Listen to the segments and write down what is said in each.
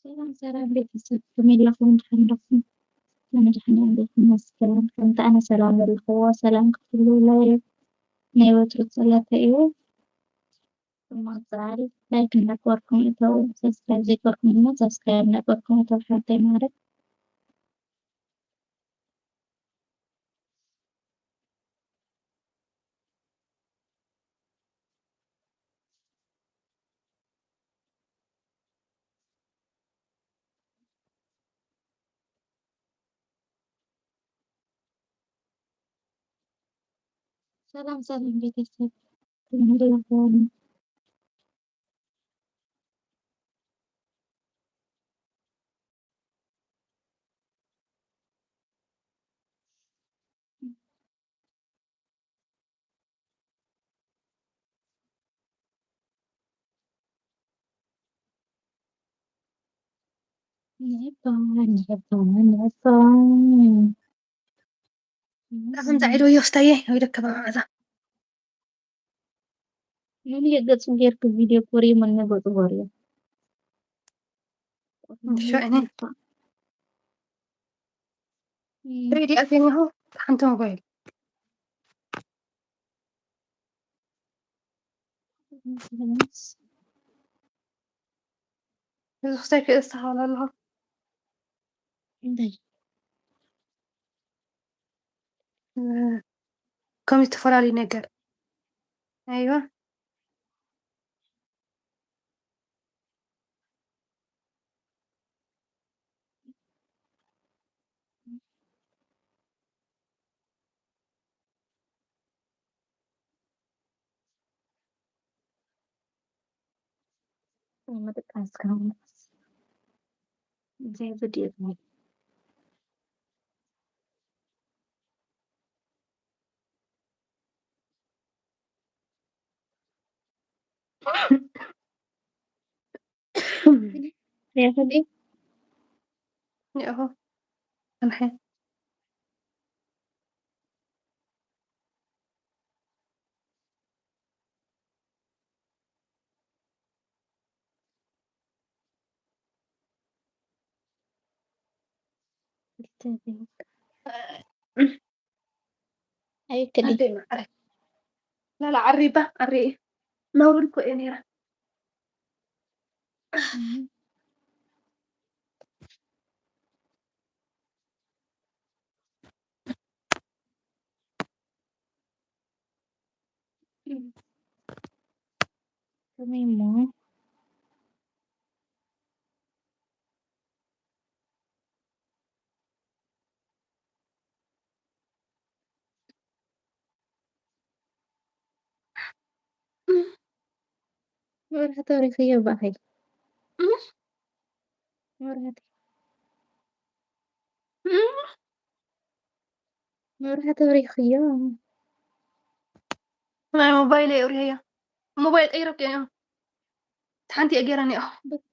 ሰላም ሰላም ቤተሰብ፣ ከመይ ኣለኹም? ደሓን ዲኹም? ኣነ ደሓን እየ፣ ኣምላኽ ይመስገን። ከምቲ ኣነ ሰላም ዘለኽዎ ሰላም ክትብሉለይ ናይ ወትሩ ጸሎተይ እዩ። ብምቕጻል ላይክ እንዳገበርኩም እተው፣ ሰብስክራይብ ዘይገበርኩም ድማ ሰብስክራይብ እንዳገበርኩም እተው፣ ሓፍተይ ማዕረ። ሰላም ሰላም ቤተሰብ፣ ከመይ ኣለኹም? ኔባ ኔባ ኔባ። ከምዛ ዒዶ ዮስታየ ወይ ደከባ መዓዛ። ምን ገጹ ጌርክ ቪድዮ ኮሪ ምን ገጹ ኮሪ። እንሻ እኔ እም። ሬዲ ኣገኘሁ ሓንቲ ሞባይል። እዚ ክሳይ ክእስተኻኸል ኣለኹ። እንታይ? እ፣ ከም ዝተፈላለዩ ነገር። ኣይዋ። ምጥቃስ ከሆነ ዘይብድ የብሉ። ሪኢኽሊ? ኒኦሆ። ኣምሐ። ኣይክሊ። ኣደይ ማዕረ። ላላ ዓሪባ፣ ዓሪ። መውሉድ እኮ እየ ነይራ። እም። ከመይ እሞ? መብራህቲ ኣብሪኽዮ እባ ኸይ። እም? መብራህቲ። እም? መብራህቲ ኣብሪኽዮ። ናይ ሞባይለይ ኣብሪሀያ። ሞባይል ቀይረክዮ እያ። ሓንቲ እየ ገይረ እኒኦ። ብር-፣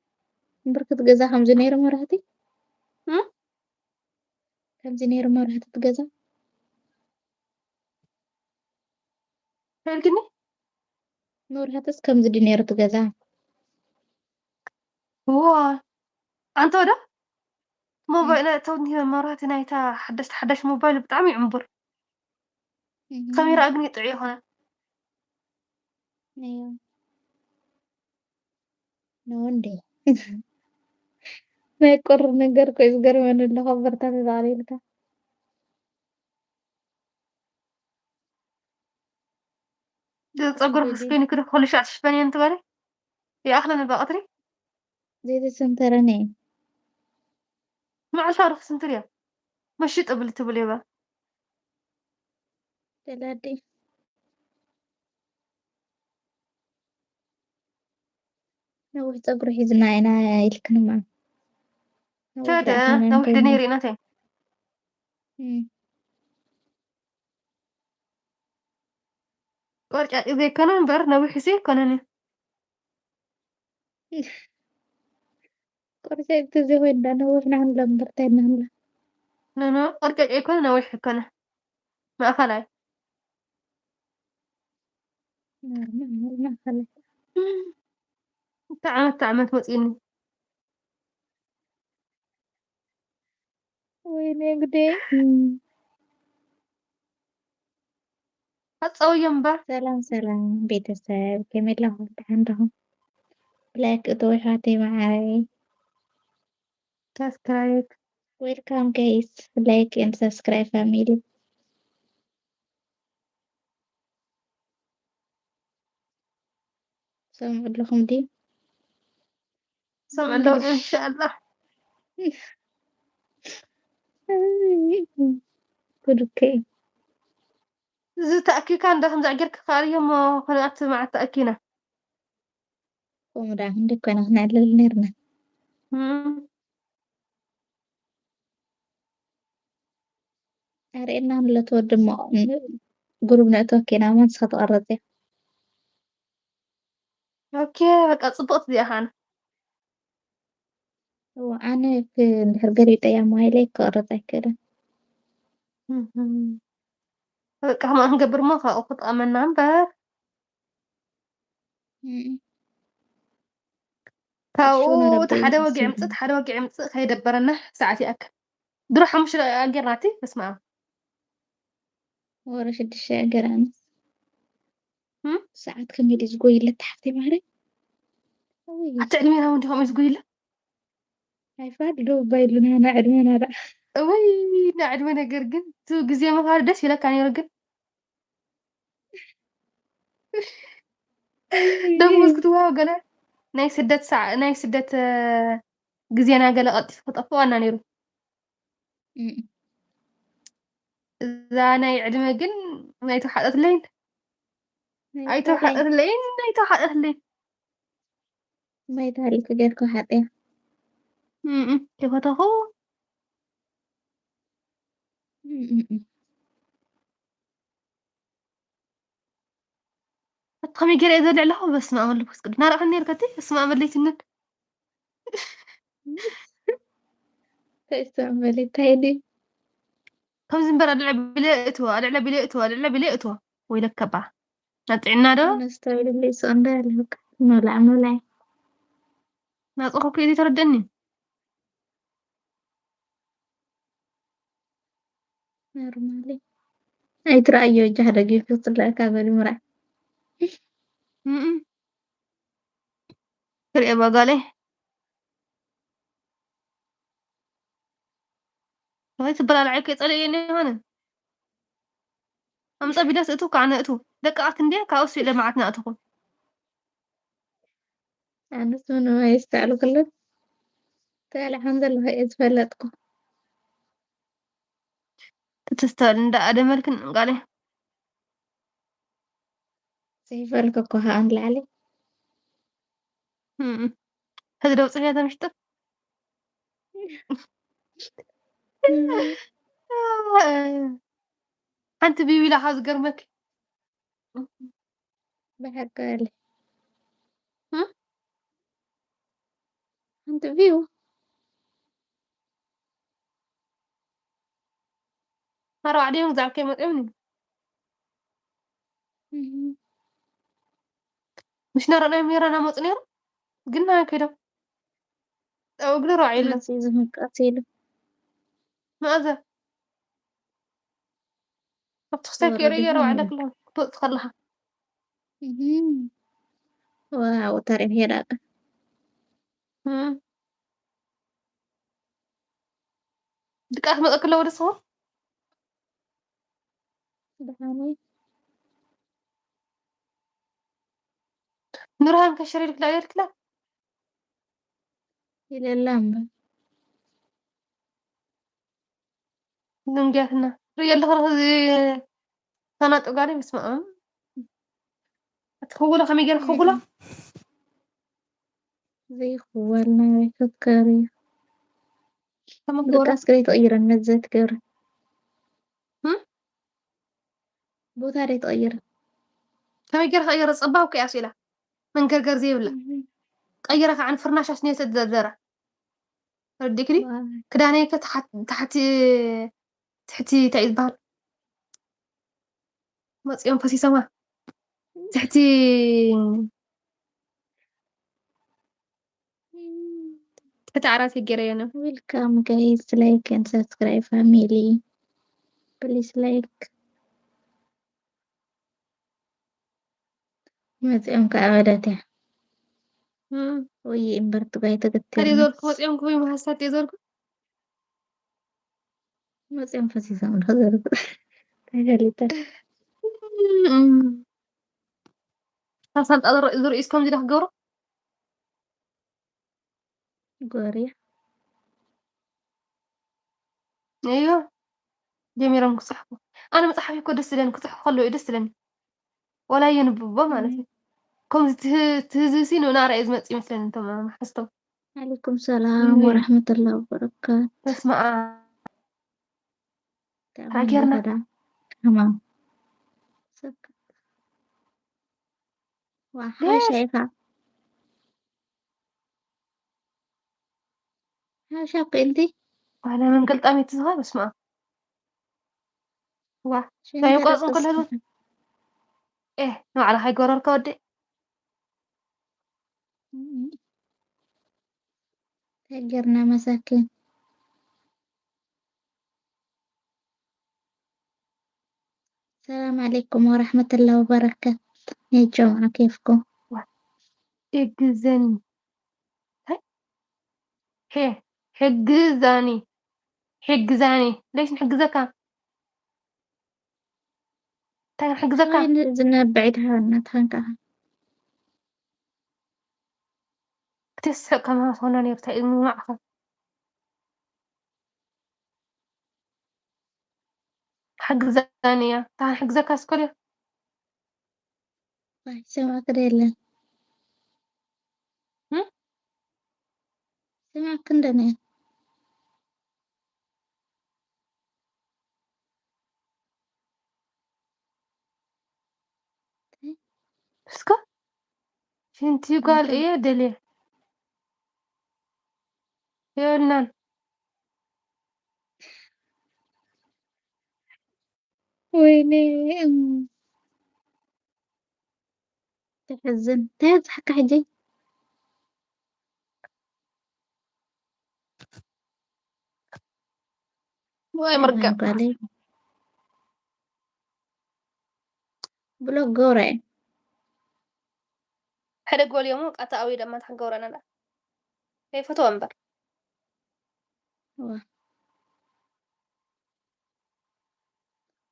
ብርክት ገዛ ከምዚ ነይሩ መብራህቲ? እም? ከምዚ ነይሩ መብራህቲ እቲ ገዛ? እንታይ ኢልክኒ? መብራህትስ ከምዚ ድዩ ነይሩ እቲ ገዛ? እዋ፣ ኣንተ ወደ እም። ሞባይል፣ እቶም መብራህቲ ናይታ ሓደሽቲ ሓዳሽ ሞባይል ብጣዕሚ እዩ ዕንቡር። እም። ካሜራ ግን ይጥዑ ይኾነ። እዮ። ነው እንዴ? ናይ ቁሪ ነገር እኮ እዩ ዝገርመኒ ኣሎ፣ ካብ በርታ ተዛዕለ ኢልካ። ጸጉርኺ ስክሪንኪ ዶ ኩሉ ሻዕ ትሽፈንየን ትበሊ? ይኣኽለኒ እባ ቀትሪ። ዘይተሰንተረኒ። መዓልታዊ ዶ ክስንትር እያ? መሽጥ ብል ትብል እየ እባ። ደላዲ። ነዊሕ ጸጉሪ ሒዝና ኢና ኢልክንማ። ነዊሕ ተደ፣ ዳኣ ኮነ ነዊሕ እንተይና። ድኔር ኢና እንታይ? እም። ቆርጫጭ ዘይኮነ እምበር ነዊሕሲ ኣይኮነን እዩ። ቆርጫጭ ተዘይኮይኑ ዳ ነዊሕ ናህንላ እምበር እንታይ ናህንላ? ኖ፣ ኖ፣ ቆርጫጭ ኣይኮነ፣ ነዊሕ ኣይኮነ። ማእኸላይ። ኖርማል፣ ኖርማል፣ ማእኸላይ። እታ ዓመት፣ እታ ዓመት መፂእኒ። ወይኔ ጉደይ። እም፣ ኣጸውዮም እምበር። ሰላም ሰላም ቤተሰብ፣ ከመይ ኣለኹም? ደሓን ዲኹም? ላይክ እተው ኣሕዋተይ መዓረይ። ሳብስክራይብ። Welcome guys, like and subscribe family። ሰምዑ ኣለኹም ድዩ? ሰምዑ ኣለዉ፣ እንሻኣላህ። ጉድ እኮ እዩ። እዚ ተኣኪብካ እንዳ ከምዚ ጌርካ ከኣልዮ እሞ፣ ኮነ ኣብቲ መዓት ተኣኪና። ከምኡ ደኣ ክንዲ እኮ ኢና ክነዕልል ነርና። እም። ኣርእየና ኣሎ እቲ ወዲ እሞ፣ ግሩብ ነእትወኪ ኢና እሞ ንስኺ ትቐርጺ። ኦኬ፣ በቃ ጽቡቕቲ እዚኣ ኸኣነ። እዎ፣ ኣነ ክ-፣ እንድሕር ገሊጠያ ሞባይለይ ክቕረጽ ኣይክእልን። እህም። በቃ ከምኡ ክንገብር እሞ ካብኡ ክጥቐመና እምበር። እም። ካብኡ ሽዑ እቲ ሓደ ነረበይ ወግዒ ይመስለኒ። ምጽእ፣ እቲ ሓደ ወግዒ ምጽእ ከይደበረና ሰዓት ይኣክል። ድሮ ሓሙሽተ ደቂቃ ጌርና እቲ፣ በስመ ኣብ። ወረ ሽዱሽተ ደቂቃ ኣነስ። እም? ሰዓት ከመይ ድዩ ዝጎይለት ሓፍተይ ማርያም? ኣውይ። ኣቲ ዕድሜና እውን ድዩ ከምኡ ዝጎይለ? ኣይፋል ዶ ባይሉና ና ዕድመና ደኣ። እወይ፣ ናይ ዕድመ ነገር ግን፣ እቲ ግዜ ምዃኑ ደስ ይብለካ ነይሩ ግን። ደሞዝ ክትወሃብ ገለ ናይ ስደት ሰዓ-፣ ናይ ስደት፣ እ፣ ግዜና ገለ ቀልጢፉ ክጠፍእ ዋና ነይሩ። እም። እዛ ናይ ዕድመ ግን ኣይተውሓጠትለይን። ናይ ኣይተውሓጠትለይን፣ ኣይተውሓጠትለይን። ማይ ተሃሊኩ ጌርኩ ሓጥያ። እም፣ እም፣ ከይፈተኹ። እም፣ እም፣ እም። ኣቲ ከመይ ገይረ እየ ዘልዕለኹ? በስመ ኣብ ወወልድ ወመንፈስ ቅዱስ። ናርኣኽን ነይርከቲ? በስመ ኣብ ወለይትንን። እንታይ እሱ ኣመል እንታይ ድዩ? ከምዚ እምበር ኣልዕለ ቢለ እትዋ፣ ኣልዕለ ቢለ እትዋ፣ ኣልዕለ ቢለ እትዋ። ወይለከ ባ። ናብ ጥዕና ዶ? ነስተውዕልሉ ይስቕ እንዳ ኣለካ። ምብላዕ ምብላዕ። ናጽኹ እኮ እዩ ዘይተረደኒ። ኖርማሊ። ኣይትረኣዮ፣ እጃ ደጊፉ ክጽለኣካ በሊ ምራይ። እም። ክሪኦ ጓለይ። ወይ ትበላልዓይ ከይጸለየኒ ይኾነ። ኣምጸ ቢለስ እቱ ከዓነ እቱ። ደቀቓት እንድየ፣ ካብኡስ ኢለ መዓት ንኣትኹም። ኣነስ ምንም ኣየስተዕልኩሉን። ተበላዕኩም ዘለኹ እየ ዝፈለጥኩ። ትስተል እንዳ ኣደመልክን ቃለይ። ዘይፈልክ እኮ ከዓ ንላዕሊ። እም። ሕዚ ደው ጽፍያ ተምሽጥር። እም። ሓንቲ ቢቢላ ካብ ዝገርመክ። ብሓቂ በሊ። እም? ሓንቲ ቪው። ኣርባዕተ ድዮም ግዛዕ ከይመጽኦም እዩ። እም። ምሽ ነረናዮም ነይራ ናመጹ ነይሩ። ግን ናይ ከይዶም። ጠው እግሪ ራዕ የለን። መጽዩ ዝህንቀት ኢሉ። መኣዘ? ኣብቲ ክሳይ ወረደ ከይረየ ራዕ ይኾን? ኣለክሎ። ክትወጽእ ከለኻ። እም። ዋው፣ ታሪኽ የላቀ። እም። ድቃስ መጸ ክለወ ደስ ሆ? ደሓን ወይ? ንብርሃን ከሸሪ ልክላ የልክላ? ኢለላ እምበር። ደንጊያትና። ርእዮ ኣለኹ፣ እዚ ተናጦ ጋር ይስማዕ። እቲ ክውሎ ከመይ ገይረ ክውሎ? ዘይክወል ናይ ፈከሪ። ከመይ ክውሎ? ድቃስ ከመይ ትቕይረን ነዚ ትገብረን? እም? ቦታ ደይ ትቕይረን? ከመይ ገይረ ክቕይሮ? ጸባብ እኮ እያ ስኢላ። መንገርገር ዘይብላ። እም። ቀይረ ከዓ ንፍርናሽ ኣስንየ ሰ ዘዘራ። ረዲእክኒ? ዋይ። ክዳነይ ከ ታሕት-፣ ታሕቲ፣ ትሕቲ እንታይ እዩ ዝበሃል? መጺኦም ፈሲሶማ። ትሕቲ እቲ ዓራት ገይረዮ ነው። Welcome guys, like and subscribe family. Please like. መፂኦም ከዓ በለት እያ። እም፣ ወይ እምበር ትጓይ ከደይ ተገትር ዘርኩ ወፂኦም ክቡይ መሃሳት የዘርኩ መፂኦም ፈሲሶም ዶ ዘርኩ ተገሊጠ ሳልጣ ዝርእስ ከምዚ ዳ ክገብሮ ጎርያ እዮ ጀሚሮም ክፅሕፉ። ኣነ መፅሓፍ እኮ ደስ ዝለኒ ክፅሕፉ ከለዉ እዩ ደስ ዝለኒ። ወላ የንብቦ ማለት እዩ። ከምዚ ትህ- ትህዝሲ ንናራ እዩ ዝመፅእ ይመስለኒ እቶም መሓዝቶም። عليكم السلام እም። ورحمة الله وبركاته. በስመ ኣብ تعمل ሃገርና غدا. تمام. سكت. وحاشا إيفا. حاشاك أنت. ዋላ መንገልጣሚት ዝሃ በስመ ኣብ ዋ شنو ናይ ترى ቋፅን ከለሉ قصتك؟ ኤ ንባዕላ ከይጎረርካ ወዲ مم. تهجرنا مساكين. السلام عليكم ورحمة الله وبركاته. يا جماعة كيفكم؟ ይግዘኒ እንታይ ሄ ሕግዛኒ ሕግዛኒ ለይሽ ንሕግዘካ እንታይ ንሕግዘካ وين زنا بعيد هانا تهنكا. ክትስሕቅ ከማኻ ዝኾነ ነይሩ እንታይ እዩ ምማዕኸ ሓግዛኒ እያ እንታይ ንሕግዘካ ስኮል واي سمعك ديلا. هم؟ سمعك كندني. እስከ ሽንቲ ጓል እየ ደልየ የብልናን ወይኔ እም፣ ተሕዝን እንታይ ኣብፅሓካ ሕጂ? ወይ መርገም ጓለይ ብሎክ ገብረ እየ። ሕደግ በልዮሞ ቃታ ኣውዩ ደማ ታሕገውረና ዳ ከይፈትዎ እምበር ዋ።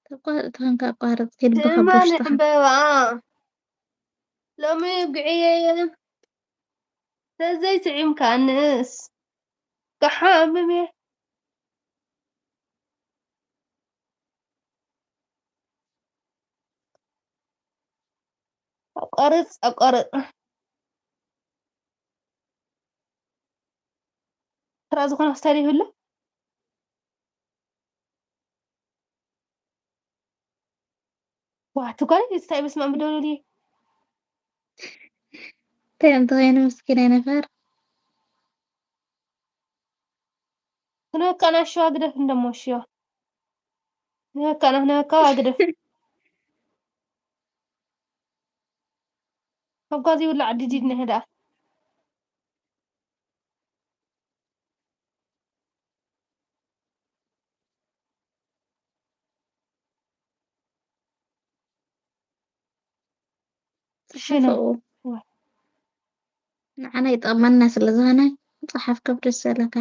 ተቋርጥ ተኾንካ ኣቋርጥ ከይልብኻ ትእማን ቦሽትኻ ዕምበባ ሎሚ ብዕየየ ተዘይስዒምካ ንእስ ክሓምም እየ ኣቋርፅ ኣቋርፅ ስራ ዝኾነ ክስታይ ይህሉ ዋ ትጓል ስታይ በስመ ኣብ ደወለልየ እንታይ እንተኾይኑ ምስኪናይ ነፈር ክንበካ ናሽዋ ግደፍ እንደሞ ሽዋ ንበካ ንበካ ግደፍ መጓዚ ይብላዕ ድዲድ ነህ ደኣ ሽነ ጽሓፍኡ ንዓና ይጠቕመና ስለ ዝኾነ ምጽሓፍ ከብደስ ዘለካ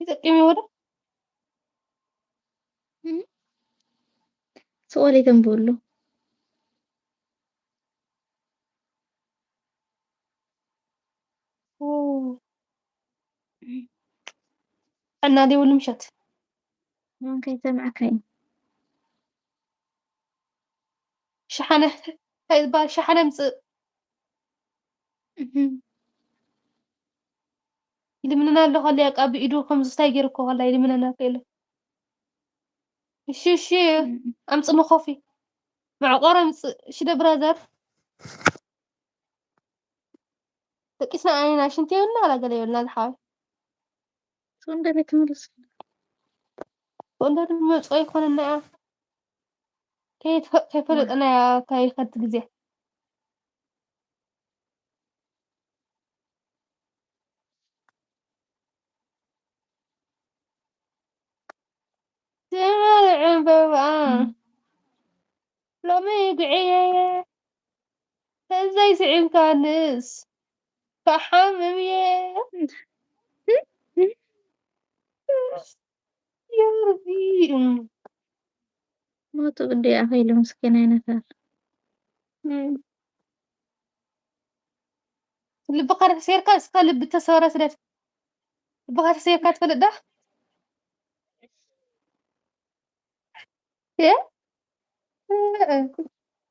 ይጠቅም ይወደ ስቆል ይተንብብሉ እና ዘይብሉ ምሸት መን ከይሰምዐካ እዩ ሸሓነ እንታይ ዝበሃል ሸሓነ ምፅእ ይልምንና ኣሎ ከለያ ቃ ብኢዱ ከምዚ ስታይ ገይሩ እኮ ከላ ይልምነና ከ የለ እሺ እሺ ኣምፅኒ ኮፊ መዕቆረ ምፅእ እሺ ደ ብራዘር ደቂስና ዓይና ሽንቲ የብልና ዋላ ገለ የብልና ዝሓወይ ሰንደለ ትምልስ ጎንደር መፅኦ ይኮነና እያ ከይፈለጠና እያ ካይኸድ ግዜ ስዒምካንስ ክሓምም እየ። ዮርዲ፣ እም። ሞቱ ግዲ ኣኸይሉ ምስኪናይ ነፈር። እም። ልብኻ ተሰይርካ እስካ ልቢ ተሰወረ ስደት። ልብኻ ተሰይርካ ትፈልጥ ዶ? እ? እ፣ እ።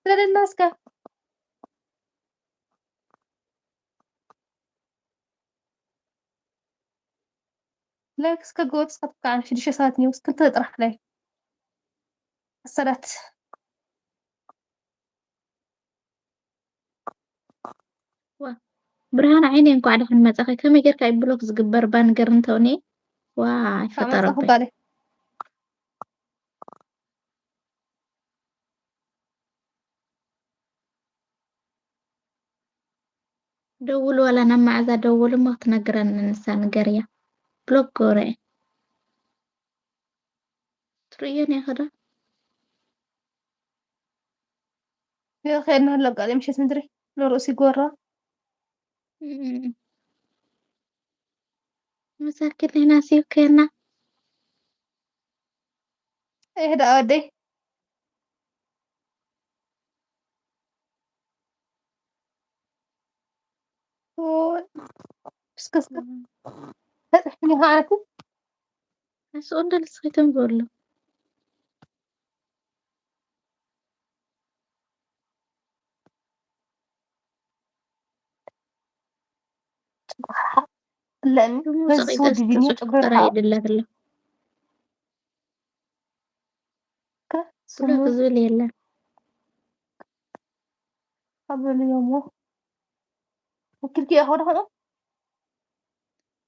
ስለደና እስከ ላይክ እስከ ግበሩ፣ እስከ ትብቃዕ ሽዱሽተ ሰባት እኒአው፣ እስከ ክልተ ጥራሕ ላይክ። ኣሰላት። ዋ፣ ብርሃን ዓይነይ እንኳዕ ደሓን መጻኺ። ከመይ ጌርካ እዩ ብሎክ ዝግበር ባንገር እንተውኒ? ዋ፣ እንኳዕ መጻኹ ይፈጠረበይ። ጓለይ። ደውል ዋላ ናብ መዓዛ ደውል እሞ ክትነግረኒ ንሳ ንገርያ። ብሎክ ገብረ እየ። ትርእዮን ኢኺ ዶ? ይኸድና ኣሎ ቃል ምሸት ምድሪ ንርእሲ ጎራ። እም። መሳኪን ሌና ሲብ ከና። ይሄ ደኣ ወደይ። ኦይ፣ እስከ፣ እስከ። እም። ተጥሕኒ ከዓት። ንስኡ እንደ ልስኺቶም ዝበሉ። ጽቡቕ ሓ-፣ ለሚ፣ ድሙ በዚ ጸቂጠ ስወዲ ቢኒ ጽሑፍ ጨጉሪ ጥራይ ርሓ። ይድለት ኣሎ። ከ ብሎክ ስሙ ዝብል የለን። ኣበልዮሞ። ወኪልኪ ኢኻ ወደ ኸምኡ?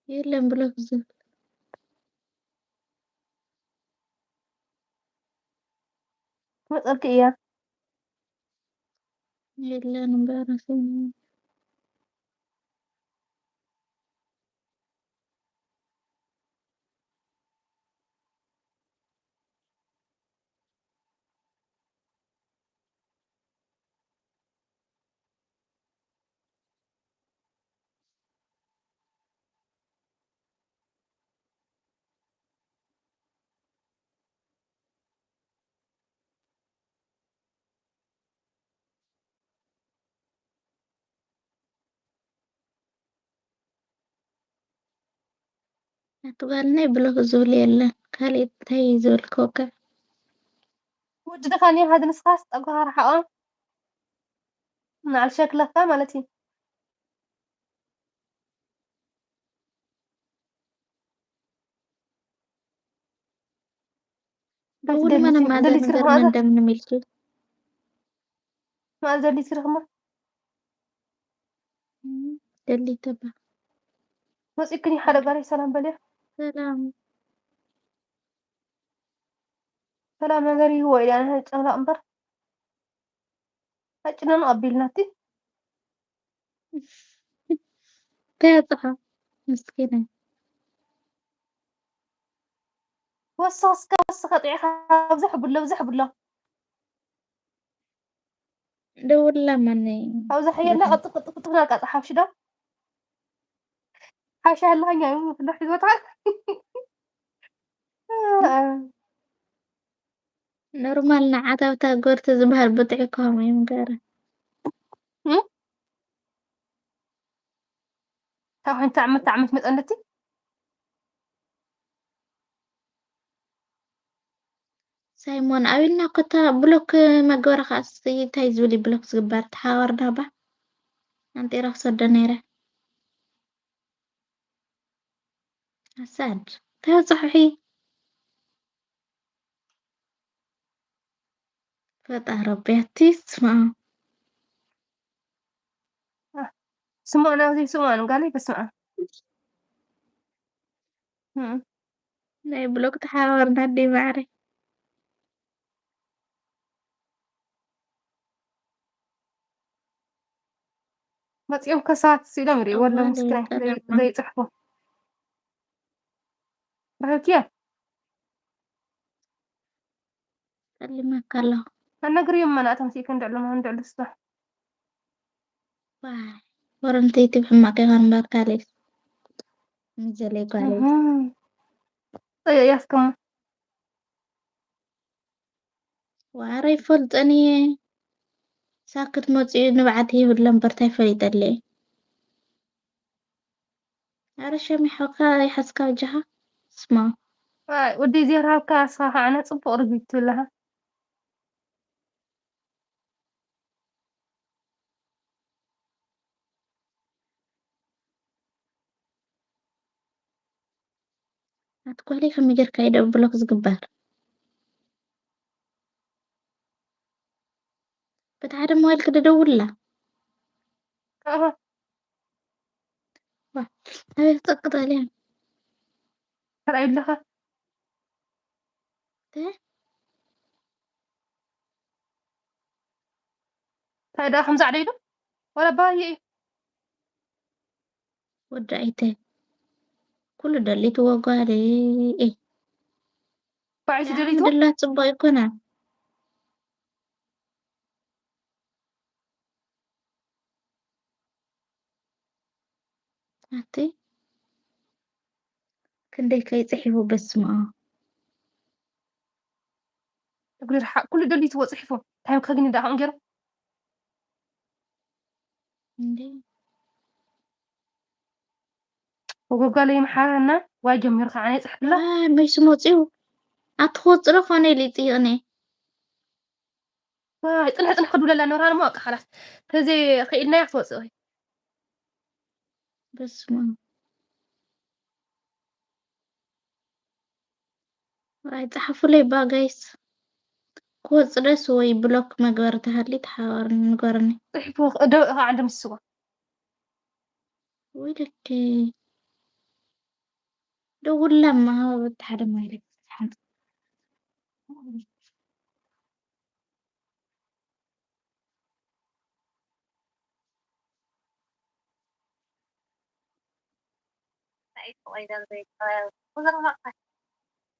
የለን ብሎክ ዝብል። መጸልኪ እያ። የለን እምበር ኣሰኒ። ኣቲ ጓል ናይ ብሎክ ዝብል የለን። ካልእ እንታይ እዩ ዝብል ኮከ? ወዲ ድኻ እኒኦ፣ ሀዚ ንስኻስ ጠጉርኻ ርሓቖ። ንዓል ሸክለካ ማለት እዩ። በቲ ደውል ደሊት መን ሲ-፣ ማዘር ደሊት ነገር ርኽማ መን ዘ-፣ እንደምንም ኢልኪ። ማን ዘሊት ርኽማ? እም፣ ደሊት ተባ። መጺእክኒ ሓደ ጓለይ ሰላም በልያ። ሰላም። ሰላም ነገር ይህቦ ኢላ ንህን ጨምላቕ እምበር። ኣጭነኑ ኣቢልናቲ። እንታይ ኣጽሓ? ምስኪና። ወስኽ እስከ ወስኸ ጥዒኻ፣ ብዙሕ ብሎ፣ ብዙሕ ብሎ። ደውላ ማነይ? ኣብዛ ሓየላ ቀጥ፣ ቀጥ፣ ቀጥ፣ ናቃ ጸሓፍሽ ዶ? ሓሻ ኣለሃኛ እዩ፣ ፍሎ ሒዞታ። ኖርማል ንዓታውታ ጎርቲ ዝበሃል ብጥዑይ ክኾም እዩ ምገረ። እም? ካብ ሓንቲ ዓመት ዓመት መጠን ነቲ? ሳይሞን፣ ኣብልና ኮታ ብሎክ መግበሪ ከኣስ እንታይ ዝብል እዩ ብሎክ ዝግበር? ተሓዋወር ዳባ ኣንጢራ ክሰዶ ነይረ። ኣሳድ፣ እንታይ ጽሑሒ? ፈጣሪ ረቢ፣ ኣቲ ስማ። ስምኦን፣ ኣብዚ ስምኦን፣ ጋለይ በስመ ኣብ። እም። ናይ ብሎክ ተሓባበርና ኣደይ ማዕረ። መጺኦም ከሳት ሲሎም ይርእይዎ ኣለዉ፣ ኣዋለይ ምስኪናይ፣ ዘይ-፣ ጠለማ። ዘይጽሕፉ። ረኺብክዮ? ጸሊመካ ኣለኹ። ኣነግርዮም መናእቶም ሲከ እንድዕሉ፣ እንድዕሉ ስባ። ዋይ፣ ወረንቲ ዩቲብ ሕማቕ ይኾን እምበር ካሌስ። ንዘለይ ጓለይ። እህ። እይ፣ ያስከሙ። ዋረ ይፈልጠን እየ። ሳክት መፂኡ ንብዓት ይብለን በርታይ ፈሊጠለይ። ኣረ ሸሚሖካ ይሓዝካ በጃኻ። ስማ። ዋይ፣ ወዲ ዜርሃብካ ኣስኻ ከዓ ጽቡቕ ርግቢት ትብልሃ። ኣቲ ጓለይ ከመይ ጌርካ እዩ ደኣ ብሎክ ዝግበር? በቲ ሓደ ሞባይል ክደደውላ። ኣሃ። ዋ፣ ኣበይ ክጸቅጠል እያ? ተራእዩ ኣለኻ? እ? እንታይ ደኣ ከም ዛዕዶ ኢሉ? ወላ ባየ እዩ። ወዲ ኣይተ ኩሉ ደሊትዎ ጓል እየ። ባዕልቲ ደሊትዎ? ኣልሓምዱሊላህ ጽቡቕ ኣይኮነን። ኣቲ ክንደይ ከይጽሒፉ በስመ ኣብ። እግሪ ርሓቕ፣ ኩሉ ደሊትዎ ጽሒፎ። እንታይ ከግኒ ደኣ ከምኡ ገይሩ? እንዴ? ወጎጓለ ይምሓረና። ዋይ ጀሚሩ ከዓ ናይ ጽሕፍላ። ዋይ፣ መይሱ መጺኡ። ኣትወጽሎ ኾነ ኢሉ ይጽይቕኒ። ዋይ፣ ጽንሕ ጽንሕ ክድብለላ ነበራ እሞ በቃ፣ ሓላስ። ተዘይ ኽኢልናያ ክትወጽእ ወይ? በስመ ኣብ። ዋይ፣ ጸሓፉለይ ባ ጋይስ። ክወጽእ ደስ ወይ ብሎክ መግበሪ ተሃሊ ተሓባርኒ፣ ንገርኒ። ጽሕፉ፣ ዶ-፣ ከዓ እንድምስስዋ። ወይ ደከይ። ደውላማ፣ በቲ ሓደ ማይለክ ሓንቲ።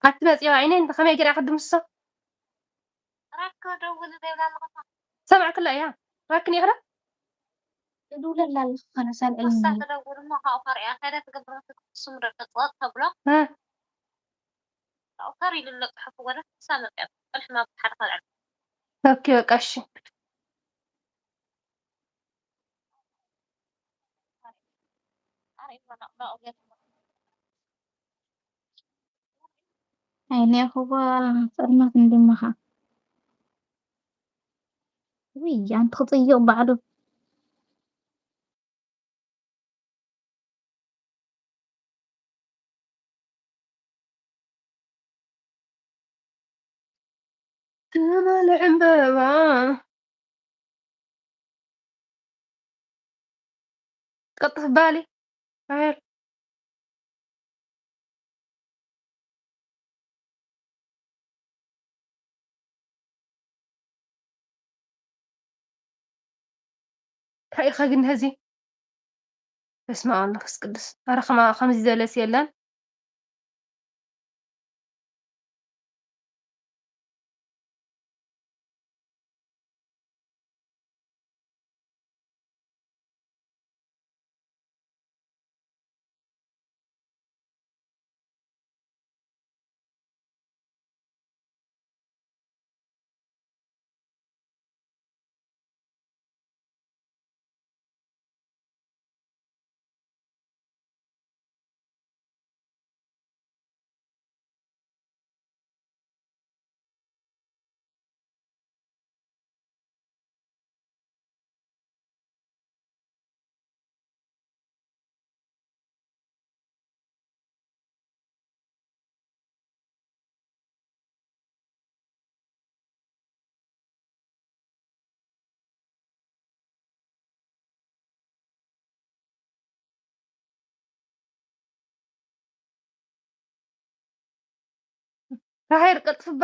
ኣቲ መጽዮ ዓይነይ፣ እንተ ኸመይ ገይራ ክድምስሶ? ራክ ደውል ዘይብላ ኣለኹ። ሰማዕክላ እያ። ራክ ኔኽዳ? እድውለላ ኣለኹ፣ ከነሳልዕልና ወሳ ኣለኹ። ተደውል እሞ፣ ካብኡ ከርእያ ከደ ትገብር፣ ትክስም ደቂ ጸጥ ተብሎ። እ። ካብኡ ከር ኢሉ ኣሎ ጽሑፍ ወደ ክሳ መጽያ፣ ቅልሕ ናብ ሓደ ካልዕ። ኦኬ፣ በቃ እሺ። ኣይኔኹዋ ጸልማት እንድምኻ። ውይ፣ ኣንቲ ክጽይቕ ባዕሉ። ትማሊ ዕምበባ። ቀልጥፍ ባሊ። ራሄል። እንታይ ኢኻ ግን ነዚ? በስመ ኣብ ወመንፈስ ቅዱስ። ኣረ ከማ-፣ ከምዚ ዘለስ የለን። ራሄል ቀልጥፍባ።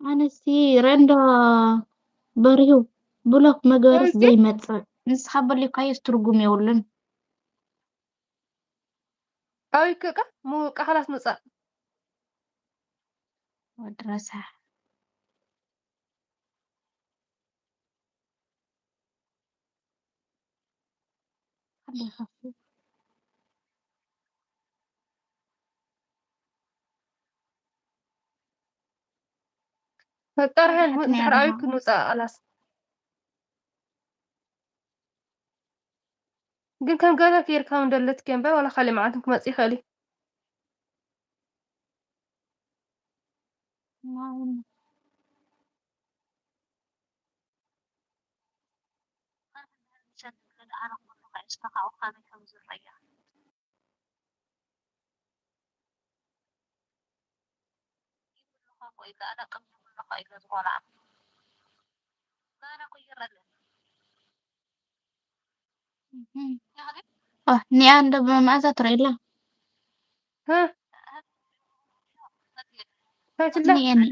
ኣነሲ ረንዳ በሪሁ ብሎክ መግበርስ ዘይመጽእ። ንስኻ በሊካዮስ ትርጉም የብሉን። ኣበይ ከ ቃ? ምውቃ፣ ኻላስ ምጻእ። ወዲ ረሳሕ። ፈጣሪ ሓይል፣ ሓያት ድሕሪ ኣበይ ነይርና። ክንውጻእ ኣላስ? ግን ከም ገለ ኬርካ እንደለት እምበር ዋላ ካልእ መዓልቲ ክመጽእ ይኽእል እዩ። ማይ። እህ። ኦ፣ ኒኣ እንዶ ብመኣዛ ትርእየላ። ሀ? ታችላ? ኒኤኒ።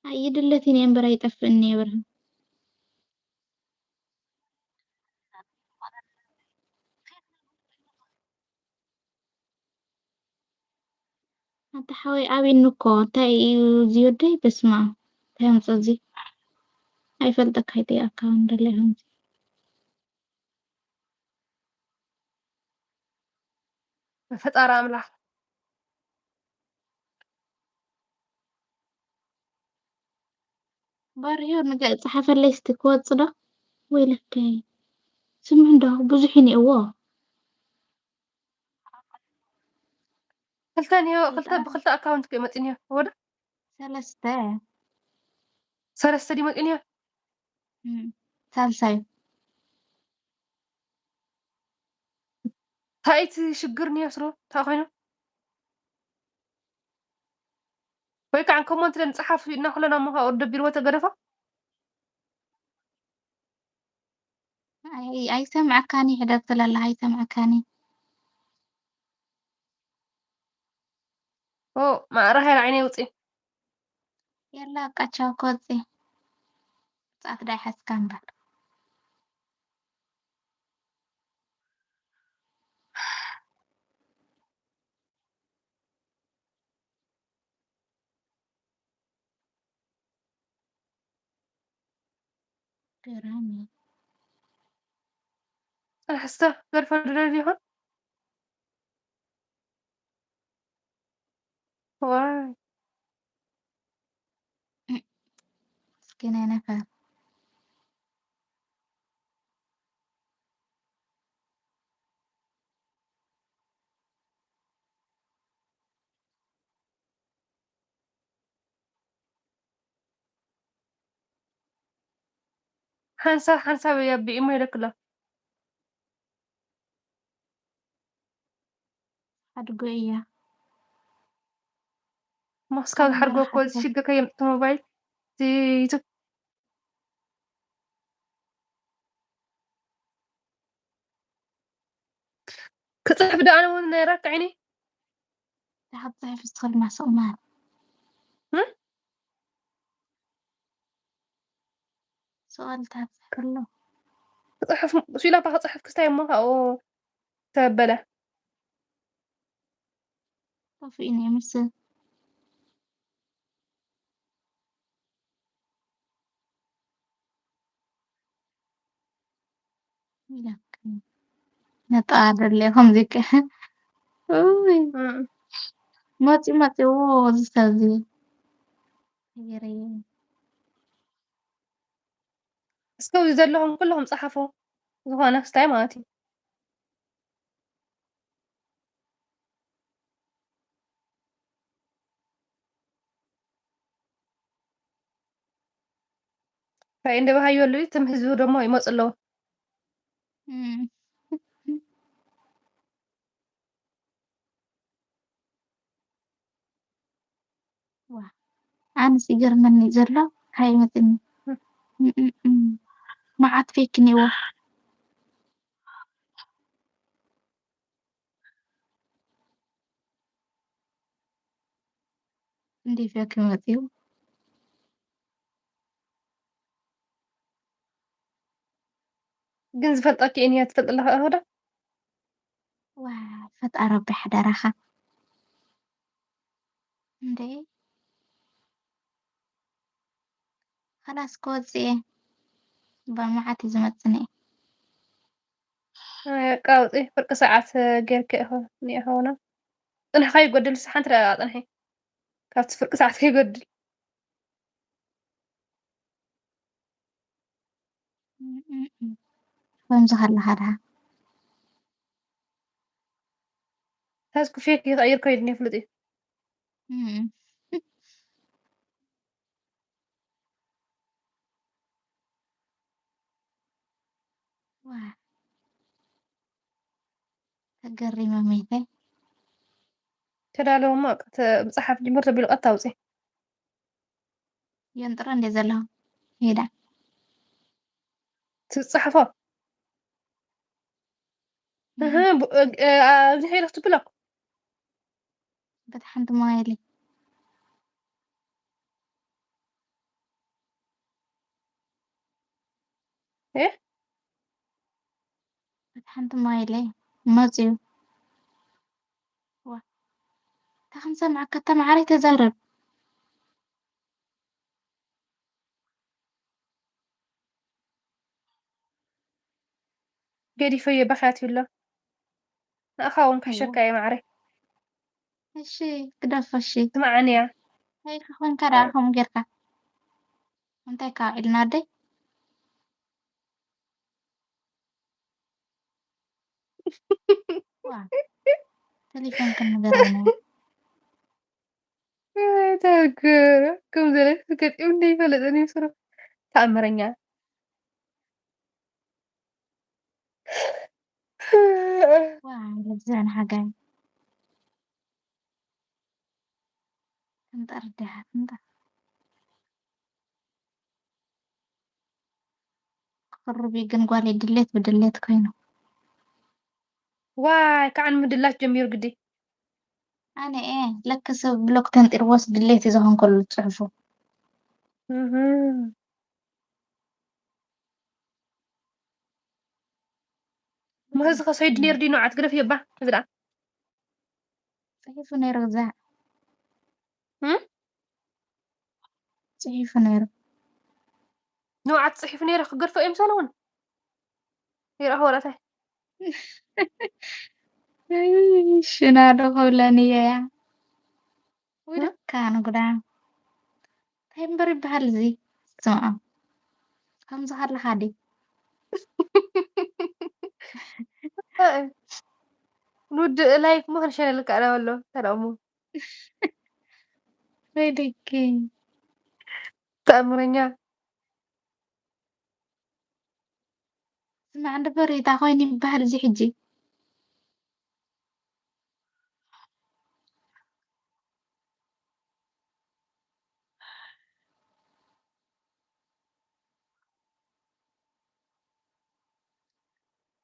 ኣይድለትን እየ እምበር ኣይጠፍእን እየ ብርሃን። ኣታ ሓወይ ኣቢኒ እኮ፣ እንታይ እዩ እዚ ወደይ? በስመ ኣብ፣ እንታይ ኣምጾ እዚ? ኣይፈልጠካ፣ ኣይጠይቀካ እውን ደለ ይኸውን። ፈጣሪ ኣምላኽ። ባርዮ፣ ንገ-፣ ጸሓፈለይ እስቲ ክወጽእ ዶ? ወይለከይ። ስምዕ እንዶ፣ ብዙሕ እዩ እኒኦዎ። ክልተ እኒኦ፣ ክልተ፣ ብኽልተ ኣካውንት ከይመጽእ እኒኦ። ወደ ሰለስተ። ሰለስተ ድዩ መጽእ እኒኦ? እም፣ ሳልሳይ። እንታይ እቲ ሽግር እኒኦ ስሩ? እንታይ ኮይኑ? ወይ ከዓ ኮመንት ለን ጸሓፉ ኢልና ኩለን ኣብ ምኻኡ ደቢርዎ ተገደፎ? ኣይ-፣ ኣይሰምዐካን እዩ፣ ሕደር ትለላ፣ ኣይሰምዐካን እዩ። ኦ፣ ማዕረ ሃይለ ዓይነይ ውፂ። የላ፣ ቃቻው ክወፂ። ጻት ዳይ ሓስካ እምበር። ገራሚ። ኣልሓስታ ገርፋ ድረድ ይኾን? ዋይ። ምስኪናይ ነፈር። ሓንሳብ ሓንሳብ እያ ብኢሞ ይልክሎ። ሓድጎ እያ። ማስካ ዝሓድጎ እኮ ዝሽገ ከየምጥቶ ሞባይል፣ እዚ ዩቱብ። ክጽሕፍ ደኣ ኣነ እውን ነይረ፣ ከዕኒ። ደሓር ጽሕፍ ዝትኽል ማሰቕ ማር። እ? ሰቐልታት ጽሕፍ ኣሎ። ክጽሕፍ፣ ስኢላ እባ ክጽሕፍ ክስታይ እሞ ካብኡ ተበለ። ጠፊእኒ ይመስል። ነጣ ደለ ከምዚ ከ-፣ ኡይ። እም። መፂ መፂ፣ ዎ፣ እዚ ሰብ እዚ። ይገርም። እስከ ኣብዚ ዘለኹም ኩለኹም ጸሓፉ። ዝኾነ ክስታይ ማለት እዩ። እንታይ እንደ በሃዮ ኣለዉ፣ እቶም ህዝቢ ደሞ ይመጹ ኣለዉ። እም። ዋ፣ ኣነስ ይገርመኒ ዘሎ፣ ሃይመትኒ። እም፣ እም፣ እም። መዓት ፌክ እኒአዎ። ሪፈኪ መፂኡ። ግን ዝፈልጠኪ እየ ትፈልጥ ኣለኻ እኮ ዶ? ዋ ፈጣሪ ረቢ ሓደራኻ። እንዴ ኸላስ ክወፅእ እየ። ብመዓት እዩ ዝመፅኒ። ኣይ፣ በቃ ውፂ ፍርቂ ሰዓት ጌርኪ ኢኹ እኒኦ ኸውና። ፅንሕኻ ይጎድል፣ ስ ሓንቲ ደቂቃ ፅንሒ። ካብቲ ፍርቂ ሰዓት ከይጎድል። ከምዚ ከለኻ ደኣ ታስኩ ፌክ ይቐይር ከይድኒ ፍሉጥ እዩ። እም። ዋ ተገሪመ መይተ። ተዳለወ እሞ በቃ ተ- ምፅሓፍ ጅምር ተቢሉ ቀጥታ ኣውፅእ። የንጥረ እንደ ዘለኹ ሄዳ ትፅሕፎ እህ፣ ብ- እ- እ- ኣብዚ ሄደክ ትብሎ በታ ሓንቲ ሞባይለይ እ? በታ ሓንቲ ሞባይለይ መፅዩ ዋ እታ ክንሰምዐካ እታ ማዕረይ ተዛረብ ገዲፈዮ በኽያት ይብሎ ንኣኻ እውን ክሕሸካ እየ ማዕረይ እሺ ግደፎ እሺ ስማዓንያ እንታይ ከኾንካ ደኣ ከምኡ ጌርካ እንታይ ካብ ዒልና ኣደይ ዋ ተሌፎን ክንገርና ተግር ከም ዘለ ገጢሙ እንደይፈለጠ ይምስሩ ተኣምረኛ ዋ ልብዛን ሓጋይ ክንጠር ድያ ክንጠር ክርቢ ግን ጓል ድሌት ብድሌት ኮይኑ ዋይ ከዓ ንምድላት ጀሚሩ ግዲ ኣነ ኤ ለከ ሰብ ብሎክ ተንጢርዎስ ድሌት እዩ ዝኾንከሉ ፅሑፉ እህ። ምህዚ ከሰይድ ነይሩ ዲኖ ዓት ግደፍ የባ ትብላ ፅሒፉ ነይሩ ግዛዕ እም? ፅሒፉ ነይሩ ንውዓት ፅሒፉ ነይረ ክገድፎ እዮም ሰለውን ይረኣኹ ወረታይ ሽናዶ ከብለኒ እየያ ውድካ ንጉዳ እንታይ እምበር ይበሃል እዚ ስምዖ ከምዚ ከለኻ ዲ ንውድእ ላይፍ ሞ ክንሸነልካ ኣና በሎ ተደሞ ወይ ደቂ ተኣምረኛ ስማዕ እንድበር እታ ኮይኑ ይበሃል እዚ ሕጂ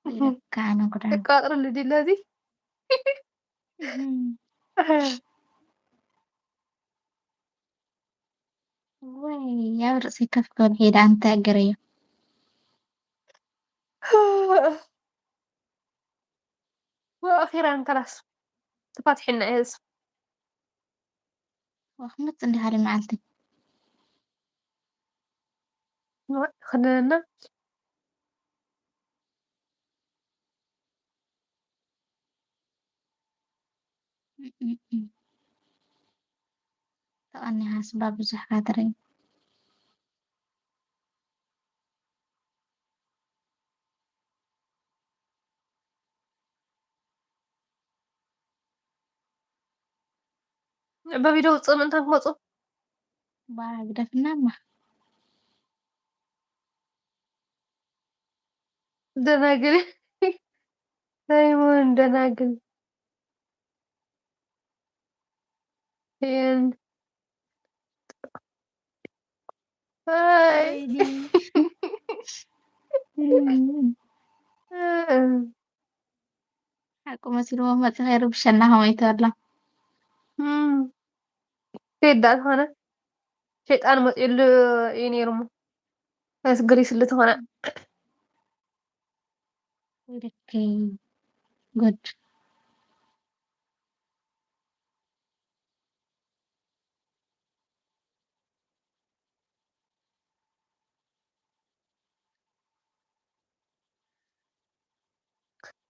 ይለካ ነጉዳ ይቋጥርሉ ድለ እዚ ወይ ኣብ ርእሰይ ከፍ ክብል ሄዳ እንታይ ኣገረዮ ወኣኺራን ከላስ ተፋትሒና እየ ወክምፅ እንዲሃለ መዓልቲ ክልልና ተቐኒኻ ስባ ብዙሕ ካትረይ በቢዶ ውፅእ ምእንታን ክመፁ ባ ግደፍናማ ደናግል ሳይሞን ደናግል ን ሓቁ መሲልዎ መፂ ከይርብሸና ከመይ ተላ ቴዳ ዝኾነ ሸይጣን መፂሉ እዩ ነይሩ እሞ መስግሪ ስሊ ዝኾነ Okay. Good.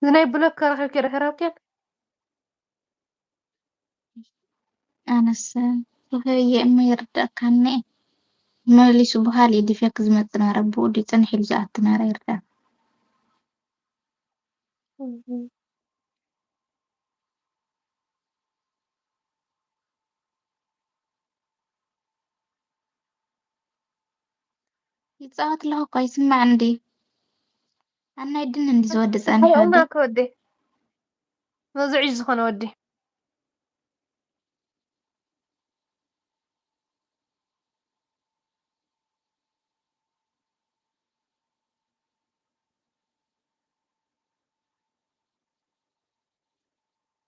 እዚ ናይ ብሎክ ከረኺብኪ ዶ ከረኺብኪ ኣነስ ተፈየ እሞ ይርዳእካኒ መሊሱ በሃል እዩ ዲፌክ ዝመጽእ ነበረ ብኡ ድዩ ጽንሕ ኢሉ ዝኣቱ ነበረ ይርዳእ ይጻወት ኣለኹ እኮ ይስማዕ እንዲ ኣናይ ድን እንዲ ዝወዲ ጸኒሐ ና ከወዲ መዝዑ ዝኾነ ወዲ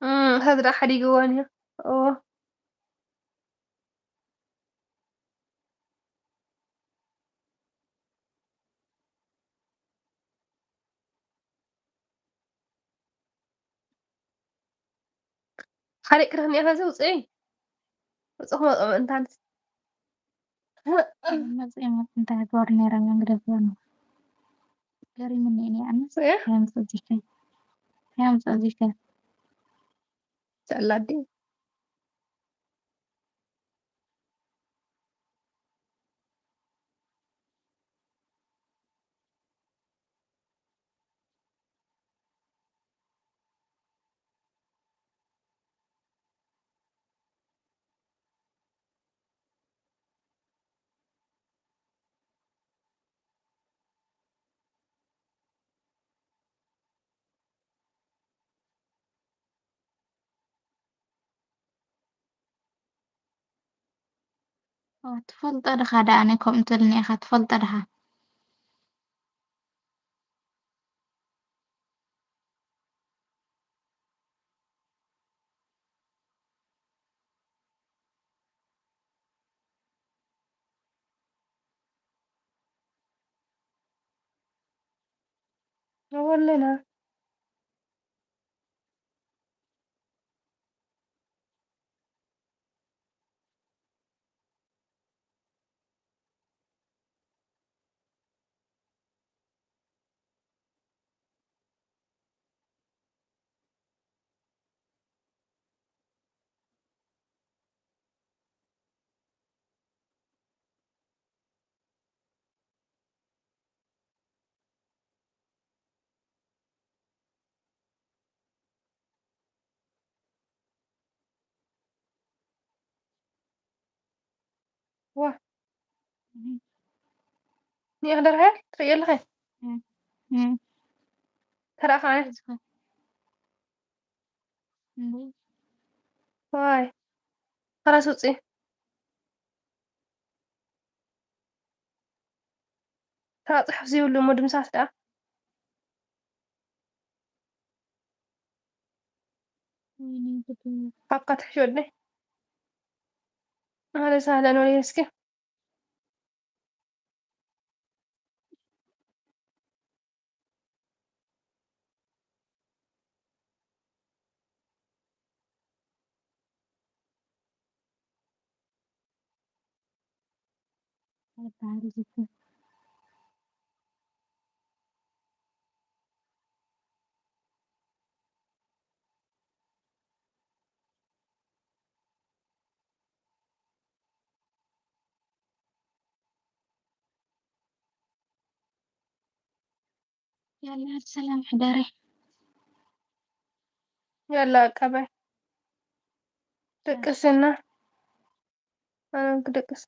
እም፣ እታ ዝደኣ ሓዲግዋ እኒሃ። እዎ። ሓሪቅኪ ዶ እኒኣ ኸዚ ውፅኢ። ውፅእ ክመፅኦ ምእንታንስ። መፅኦም እንታይ ገበሩ ነይሮም እዮም ግደፍዎም ገሪሙኒ እኔ ኣነስ ያ? ከየምፅእ ዚከ ከየምፅእ ዚከ ጨላዲ ትፈልጦ ድኻ ደኣ ኣነ ከምኡ ትብልኒ ኢኻ ትፈልጦ ድኻ ኣለና ዋ ኒሕ ደርሃ ትርእየ ኣለኸ ተረኣኻ ዋይ ኸላስ ውፂ ተራ ፅሑፍ ዘይብሉ እሞ ድምሳስ ደኣ ካብካ ትሕሽ ወደይ ኣህለ ሳህለን ወለይ እስኪ ያላ ሰላም ሕደሪ ያላ ቀባይ ደቅስና ኣነ ክደቅስ